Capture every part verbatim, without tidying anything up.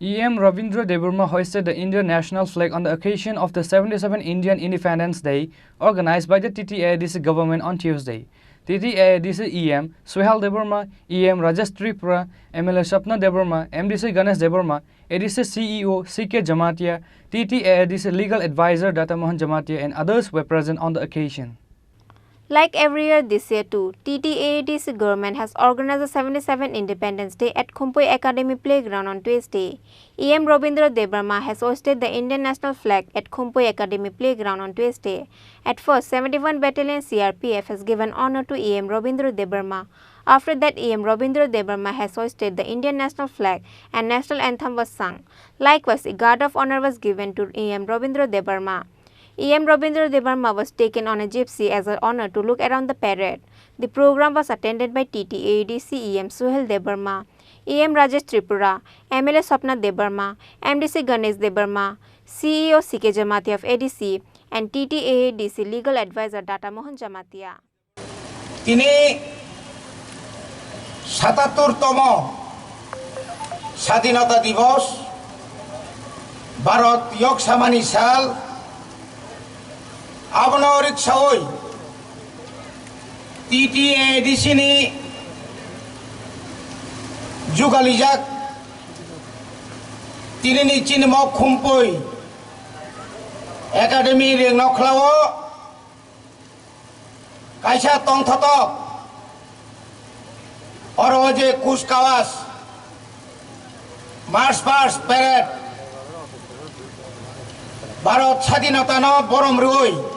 E M Rabindra Debbarma hoisted the Indian national flag on the occasion of the seventy-seven Indian Independence Day, organized by the T T A A D C government on Tuesday. T T A A D C E M Suhel Debbarma, E M Rajesh Tripura, M L A Swapna Debbarma, M D C Ganesh Debbarma, A D C C E O C K Jamatia, T T A A D C legal advisor Data Mohan Jamatia, and others were present on the occasion. Like every year, this year too, T T A A D C government has organized the seventy-seven Independence Day at Khumpui Academy Playground on Tuesday. E M Rabindra Debbarma has hoisted the Indian national flag at Khumpui Academy Playground on Tuesday. At first, seventy-one Battalion C R P F has given honor to E M Rabindra Debbarma. After that, E M Rabindra Debbarma has hoisted the Indian national flag and national anthem was sung. Likewise, a guard of honor was given to E M Rabindra Debbarma. E M Rabindra Debbarma was taken on a gypsy as an honor to look around the parade. The program was attended by T T A A D C E M Suhel Debbarma, E M Rajesh Tripura, M L A Swapna Debbarma, M D C Ganesh Debbarma, C E O C K Jamatia of A D C, and T T A A D C legal advisor Data Mohan Jamatia. Tini satattor tomo Sadinota Divos, Bharat Yok Samani Sal, abono riksawi T T A A D C ni jugalijak tinini chinimo Khumpui Academy Rengnokhlao kaisa tongthotok, oro je kuchkawas, march past, parade, Bharat Sadinotano borom rwui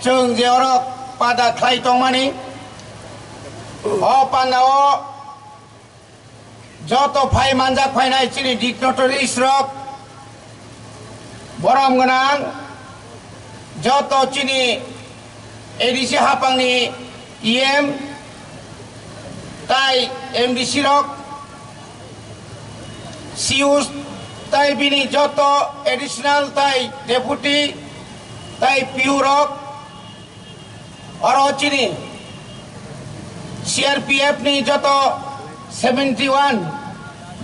chwng je oro pada khlai tongmani, o pandao joto phai manjak phainai chini dignitaries rok, borom gwnang joto chini A D C hapangni E M tai M D C rok, C E O tai bini joto additional tai deputy tai P U rok, oro chini C R P F ni joto seventy one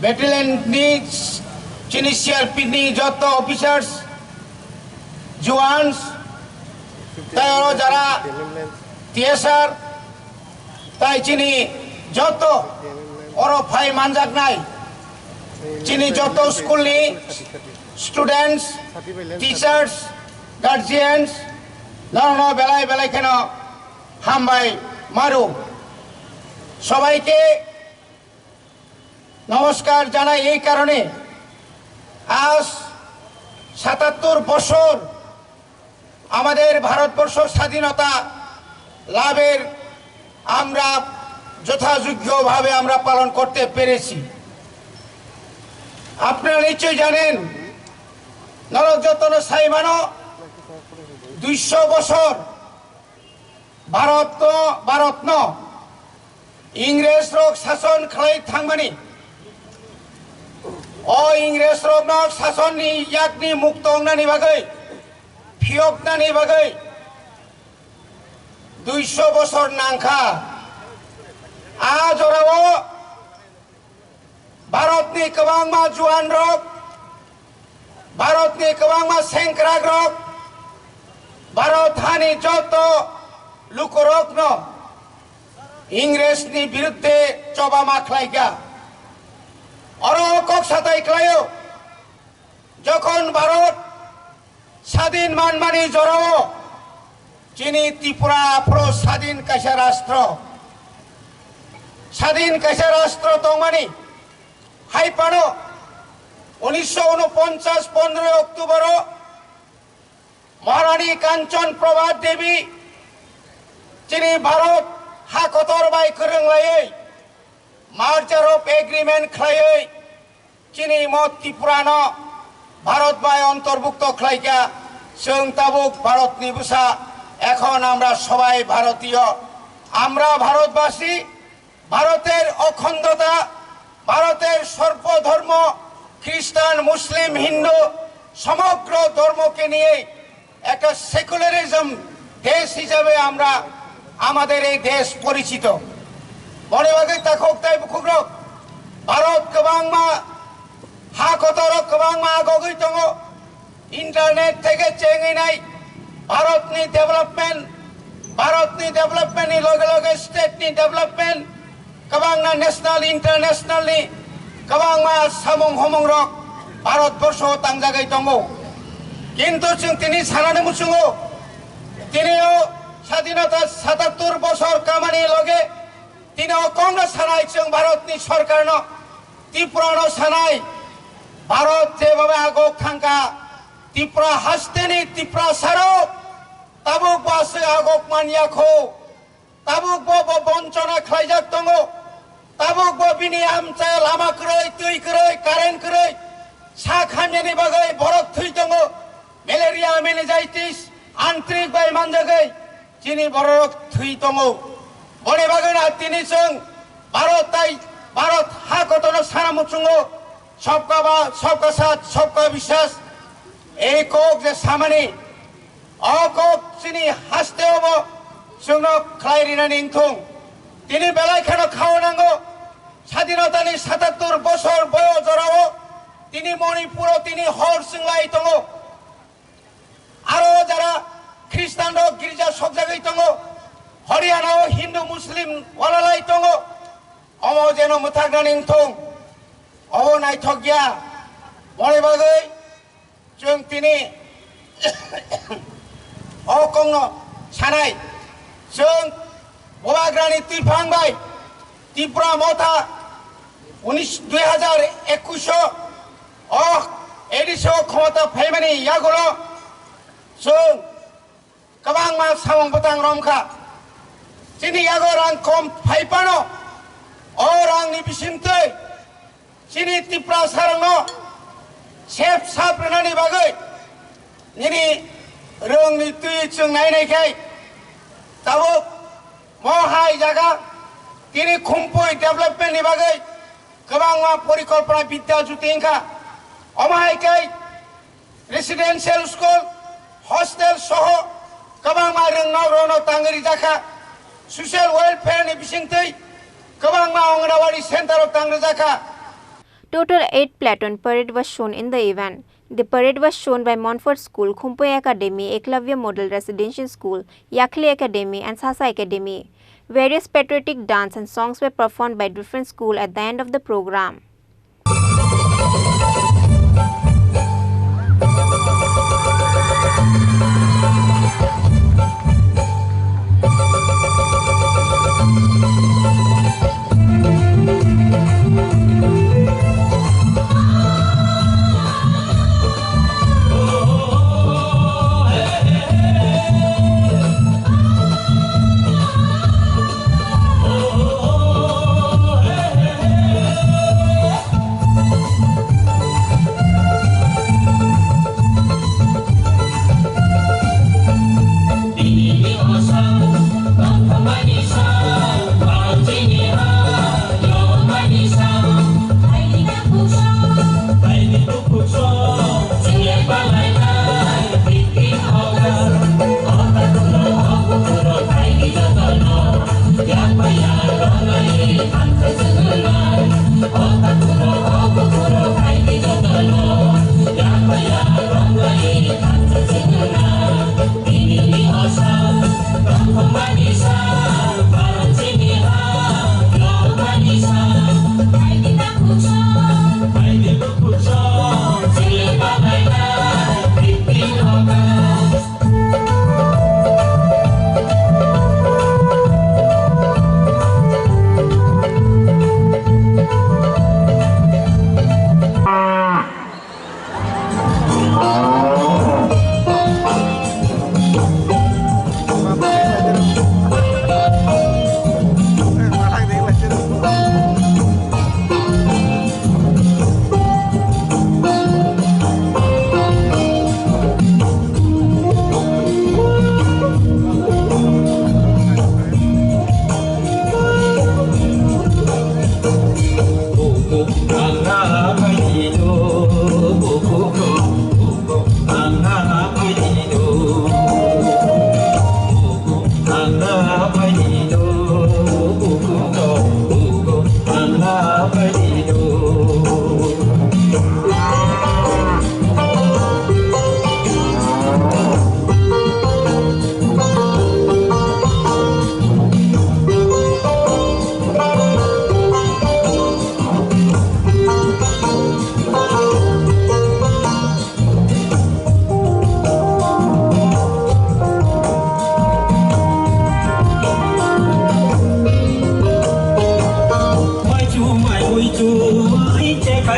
battalion ni chini C R P ni joto officers, jawans, tai oro jara T S R, tai chini joto oro phai manjaknai chini joto school ni students, teachers, guardians, nono belai belai kheno hambai maru. সবাইকে নমস্কার জানাই এই কারণে, আজ সাতাত্তর বছর আমাদের ভারতবর্ষ স্বাধীনতা লাভের আমরা যথাযোগ্যভাবে আমরা পালন করতে পেরেছি। আপনারা নিশ্চয়ই জানেন, নরক যতন সাইমানো দুইশো বছর ভারত, ভারতনো ইংরেজ রক শাসন খালাই থাংমানি। O ইংরেজ রকনো শাসননি yakni মুক্ত wngnani bagwi, phiyoknani bagwi দুইশো বছর nangkha. A jorao Bharatni kwbangma juan rok, Bharatni kwbangma sengkrak rok, Bharat hani joto lukurokno Ingresni biruddhe choba ma khlaikha. Oro kok satai khlaio, jokhon Bharat sadin manmani jorao chini Tripura aphro sadin kaisa rastro, sadin kaisa rastro tongmani hai phano unisho unoponchas pondroi October o Maharani Kanchan Prabha Devi chini Bharat ha kotor bai kwrwng laiwi merger of agreement khlaiwi chini mo Tripura no Bharat bai antorbhukto khlaikha. Chwng tabuk Bharat ni bwsa, ekhon amra sobai Bharatiyo, amra Bharatbasi. ভারতের অখণ্ডতা, ভারতের সর্বধর্ম, খ্রিস্টান, মুসলিম, হিন্দু, সমগ্র ধর্মকে নিয়ে একটা সেকুলারিজম দেশ হিসাবে আমরা আমাদের এই দেশ পরিচিত। Boni bagwi takhuk tai bukhukrok, Bharat kwbangma Kotorok kwbangma agogwi tongo. Internet theke chengwi nai Bharatni development, Bharatni development ni loge loge state ni development, kwbangna national, international ni kwbangma samung homung rok Bharat borsho tangjagwi tongo. Kintu chwng tini sanani muchungo, tini o sadinata satattur bosor kamani loge tini o kongno sanai chwng Bharatni sorkarno, Tripurano sanai, Bharat jebhabe agok thangkha, Tripura hasteni Tripura sarok tabuk bo aswk agok manya kho, tabuk bo, bo bonchona khlaijak tongo, tabuk bo bini amchai lama kwrwi, twi kwrwi, current kwrwi, sak hamyani bagwi borok thwi tongo, malaria, meningitis, antrik bai manjagwi chini borok thwi tongo. Boni bagwi na tini chwng Bharat tai, Bharat ha kotorno sana muchungo, sabka ba, sabka saath, sabka biswas, ei kok je samani, o kok chini haste obo chwngno khlai rinani wngthung. Tini belai kheno khao nango, sadinotani satattur bosor boyo jorao tini Manipuro tini hor chwnglai tongo. Aro jara Khristan rok girja sokjagwi tongo, Haryana o Hindu Muslim walalai tongo, omo jeno mwthaknani wngthung, obo naithok ya. Boni bagwi chwng tini o kongno sanai, chwng Bubagrani twiphang bai Tipra Motha unis, dui hajar ekush o, o A D C o khomota phaimani yagulo chwng kwbangma samung bwtang romkha. Chini yago rang kom phaiphano, o rangni bisingtwi chini Tiprasa rokno sep sap rwnani bagwi nini rwngni twi chwng nai nai khai tabuk mo hai jaga tini Khumpui development ni bagwi kwbangma porikolpona Bidya Jyoti wngkha. Omo hai khe residential school, hostel soho kwbangma rwngnok rokno tangwi rijakha. Social welfare ni bisingtwi kwbangma Anganwadi center o tangrijakha. Total eight platoon parade was shown in the event. The parade was shown by Montfort School, Khumpui Academy, Eklavya Model Residential School, Yakhli Academy and Sasa Academy. Various patriotic dance and songs were performed by different school at the end of the program.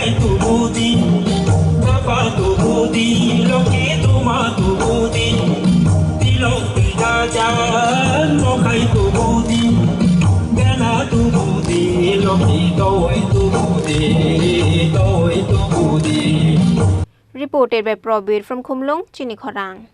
Tubudi, tapa tubudi, loki tuma tubudi, tilok tija jan, mokai tubudi, dena tubudi, loki towai tubudi, towai tubudi. Reported by Probir from Khumlung, Chini Khorang.